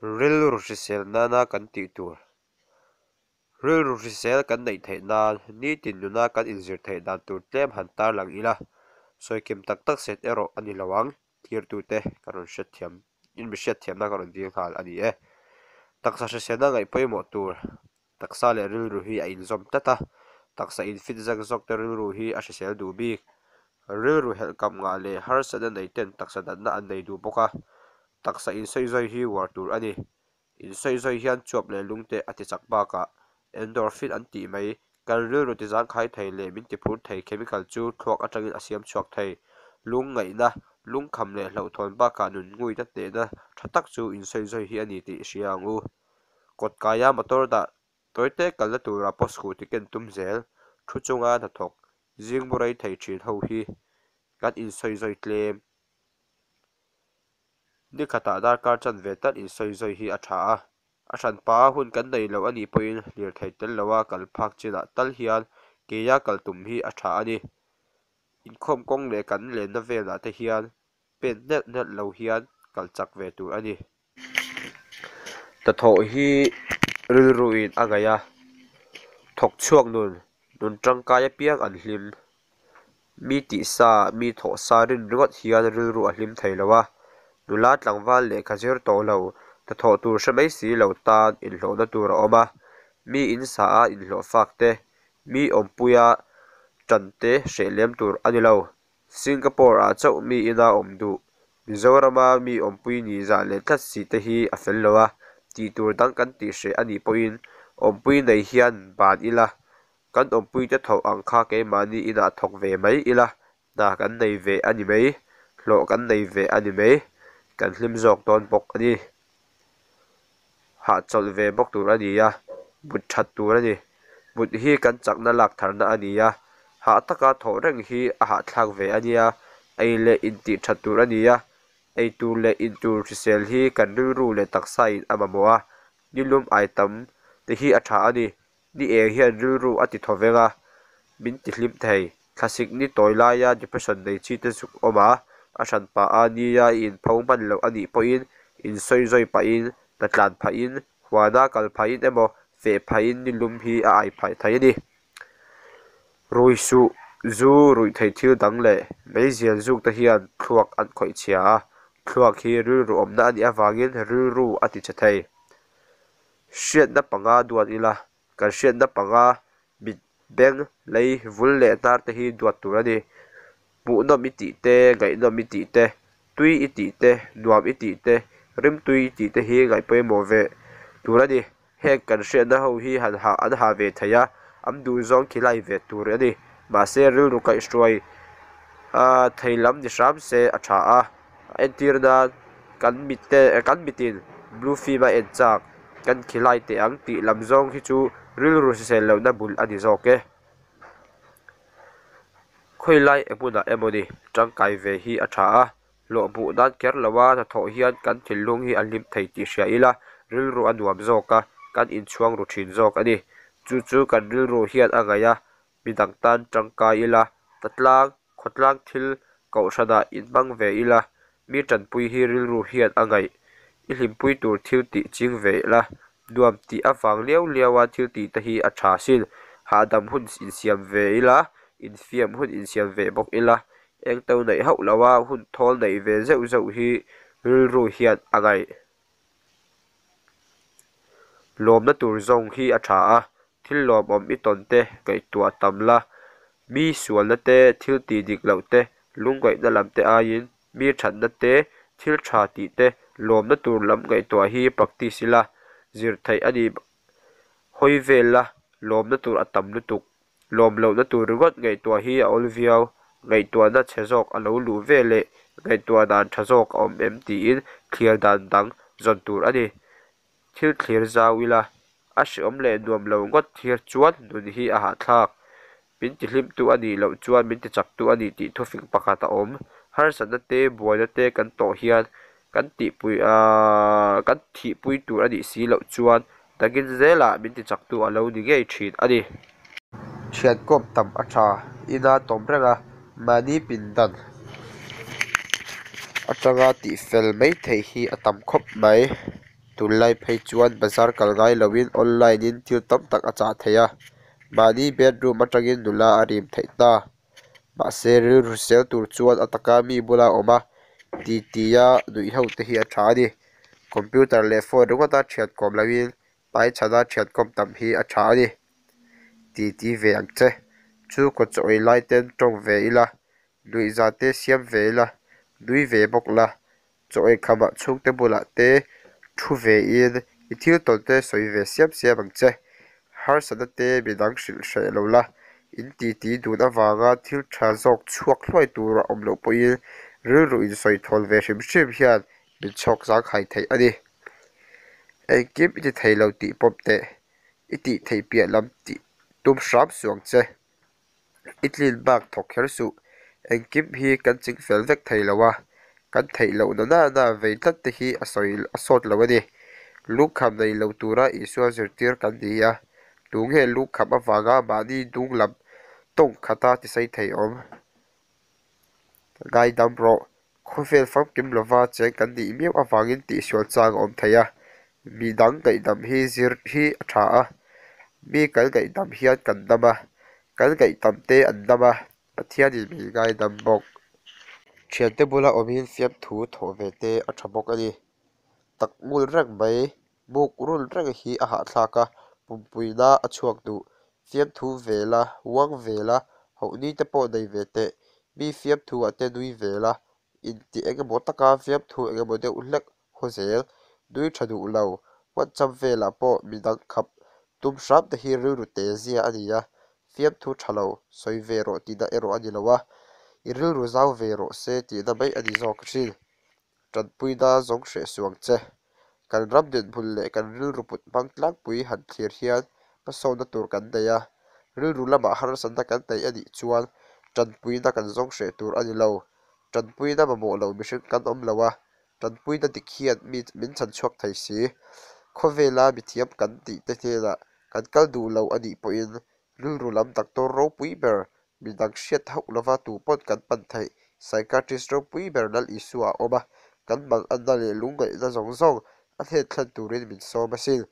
Rilru hrisel nana kan tih tur. Rilru hrisel kan neih theih nan nitin nuna kan inzir theih dan tur tlem han tarlang ila, sawikim tak tak set erawh a ni lo ang, thirtute ka rawn hriatthiam in mi hriatthiamna ka rawn dil nghal a ni e. Taksa hriselna ngaih pawimawh tur, taksa leh rilru hi a inzawm tlat a, taksa infit zak zawk te rilru hi a hrisel duh bik. Rilru helhkam ngah leh harsatna nei ten taksa natna an nei duh bawk a, taksa insawizawi hi uar tur a ni. Insawizawi hian chuap leh lungte a tichak bakah endorphin an tih mai, kan rilru tizangkhai thei leh min tiphur thei chemical chu thluak atangin a siam chhuak thei. Lungngaihna, lungkham leh hlauhthawn bakah nun nguina hnehna tha tak chu insawizawi hi a ni tih i hria ang u. Kawtkaia motor dah tawite kalna tura post scooty ken tum zel, thu chunga hnathawk, zing bu rei thei thin ho hi kan insawizawi tlem. Ni khatah darkar chanve tal insawizawi hi a tha a, a hranpa a hun kan nei lo a nih pawhin lirthei tel loa kal phak chinah tal hian keia kal tum hi a tha a ni. Inkhawm kawng leh kan lenna velah te hian pen hnelh hnelh lo hian kal chak ve tur a ni. Hnathawh hi rilruin a ngaih a, thawk chhuak nun, nun tangkai apiang an hlim. Mi tihsa, mi thawhsa rin ringawt hian rilru a hlim thei lo a, nula tlangval lehkha zir tawh lo, hnathawh tur hre mai si lo tan inhlawhna tur a awm a, mi in sa a inhlawh fak te, mi awmpuia tan te hreh lem tur a ni lo. Singapore ah chauh mi ina awm duh, Mizorama mi awmpui ni zah leh tlat si te hi a fel lo a, tih tur dang kan tih hreh a nih pawhin awmpui nei hian ban ila, kan awmpui te thawh ang kha keimahni inah thawk ve mai ila, hna kan nei ve a ni mai, hlawh kan nei ve a ni mai, kan hlim zawk dawn bawk a ni. Hahchawlh ve bawk tur a ni a, but that tur a ni. But hi kan chakna lak tharna a ni a, hah taka thawh reng hi a hahthlak ve a nia, ei leh intih that tur a ni a, ei tur leh in tur hrisel hi kan rilru leh taksa in a mamawh a, nilum ai tam te hi a tha a ni. Ni eng hian rilru a ti thaw veng a, min ti hlim thei. Thlasik ni tawi laia depression nei chi te zuk awm a, a hran pah a nia i inpho hman loh a nih pawhin insawizawi pahin, hnatlan phahin, huana kal phahin emaw feh phahin ni lum hi a ai phah thei a ni. Rui suh, zu ruih theih thil dang leh meizial zuk te hian thluak an khawih chhia a, thluak hi rilru awmna a nih avangin rilru a ti chhe thei. Hriatna panga duat ila, kan hriatna panga mit, beng, lei, vul leh hnar te hi duat tur a ni. Hmuhnawm i tih te, ngaihnawm i tih te, tui i tih te, nuam i tih te, rimtui i tih te hi ngaih pawimawh ve tur a ni. Heng kan hriatna ho hi han hah an hah ve thei a, an duh zawng khilai ve tur a ni. Mahse rilru kaihhruai thei lam ni hram se a tha a. Entir nan kan mit te kan mitin blue film a en chak kan khilai teh ang tih lam zawng hi chu rilru hrisel lohna bul a ni zawk e. Khawilai eng hmunah emaw ni tangkai ve hi a tha a, hlawh hmuh nan kher lo a hnathawh hian kan thinlung hi a hlim thei tih hria ila rilru a nuam zawk a, kan inchhuang ru thin zawk a ni. Chu chu kan rilru hian a ngaih a, midang tan tangkai ila, hna tlang, khawtlang thil kohhranah inhmang ve ila, mi tanpui hi rilru hian a ngaih. I hlimpui tur thil tih ching ve ila, nuam tih avang liau liaua thil tih te hi a tha sin. Hahdam hun insiam ve ila, infiam hun insiam ve bawk ila, engto neih hauh loa hun thawl neih ve zeuh zeuh hi rilru hian a ngaih. Lawmna tur zawng hi a tha a, thil lawmawm i tawn te ngaihtuah tam la, mi sualna te, thil tih dik loh te, lungngaihna lam te aiin mi thatna te, thil tha tih te, lawmna tur lam ngaihtuah hi practice ila, zir theih a ni hawi vel la, lawmna tur a tam lutuk. Lawm lohna tur ringawt ngaihtuah hi a awl viau. Ngaihtuahna chhe zawk a lo luh ve leh ngaihtuah dan tha zawk a awm em tiin thlir dan dang zawn tur a ni. Thil thlir zau ila, a hreawm leh nuam lo ngawt thlir chuan nun hi a hahthlak. Min tihlimtu a nih loh chuan min tichaktu a ni tih thufing pakhat a awm. Harsatna te, buaina te kan tawh hian kan tihpui aaa kan thihpui tur a nih si loh chuan Takin zelah min tichaktu a lo ni ngei thin a ni. Thiankawp tam a tha ina tawm reng a, mahni pindan atanga tihfel mai theih hi a tam khawp mai. Tunlai phei chuan bazar kal ngai loin online in thil tam tak a chah theih a, mahni bedroom atangin nula a rim theih ta. Mahse rilru hrisel tur chuan a taka mi bula awm a, titi a, nuih ho te hi a tha a ni. Computer leh phone ringawta thian kawm loin hmaichhana thian kawm tam hi a tha a ni. Titi ve ang che. Chhungkaw chaw ei lai ten tawng ve ila, nuihza te siam ve ila, nui ve bawk la. Chaw ei khamah chhungte bulah te thu ve in i thil tawn te sawi ve siam siam ang che. Harsatna te midang hrilh hreh lo la, in titi dun avanga thil tha zawk chhuak hluai tur a awm loh pawhin rilru insawi thawl ve hrim hrim hian min chhawk zangkhai thei a ni. Engkim i ti thei lo tih pawm teh, i tih theih piah lam tih tum hram suh ang che. I tlin bak thawk kher suh, engkim hi kan ching fel vek thei lo a, kan theih loh na nana vei tlat te hi a sawi a sawt lo a ni. Lungkham nei lo tura Isua zirtir kan ni a, tunge lungkham avanga mahni dung lam tawng khata tisei thei awm? Ngaidam rawh, khawvel famkim lova cheng kan nih miau avangin tihsual chang a awm thei a, midang ngaihdam hi zir hi a tha a, mi kan ngaihdam hian kan dam a, kan ngaihdam te an dam a, Pathianin min ngaidam bawk. Thiante bula awmin fiamthu thawh ve te a tha bawk a ni. Tak ngul reng mai, buk rul reng hi a hahthlak a, pumpuina a chhuak duh. Fiamthu ve la, uang ve la, hohni te pawh nei ve teh. Mi fiamthu ah te nui ve la, inti eng emaw taka fiamthu eng emaw deuh hlek haw zel. Nui tha duh lo, WhatsApp velah pawh midang khap tum hram te hi rilru te zia a ni a, fiamthu tha lo sawi ve rawh tihna erawh a ni lo a, i rilru zau ve rawh se tihna mai a ni zawk thin. Tanpuina zawng hreh suh ang che. Kan ram dinhmun leh kan rilru put hmang tlangpui han thlir hian hmasawnna tur kan nei a, rilru lamah harsatna kan nei a nih chuan tanpuina kan zawng hreh tur a ni lo. Tanpuina mamawh lo mihring kan awm lo a, tanpuina dik hian mi min chhan chhuak thei si. Khawvela mithiam kan tih te hnenah kan kal duh lo a nih pawhin rilru lam doctor ropui ber Midang hriat hauh lova tupawn kan pan theih psychiatrist ropui ber Lal Isua a awm a, kan manganna leh lungngaihna zawng zawng a hnen thlen turin min sawm asin.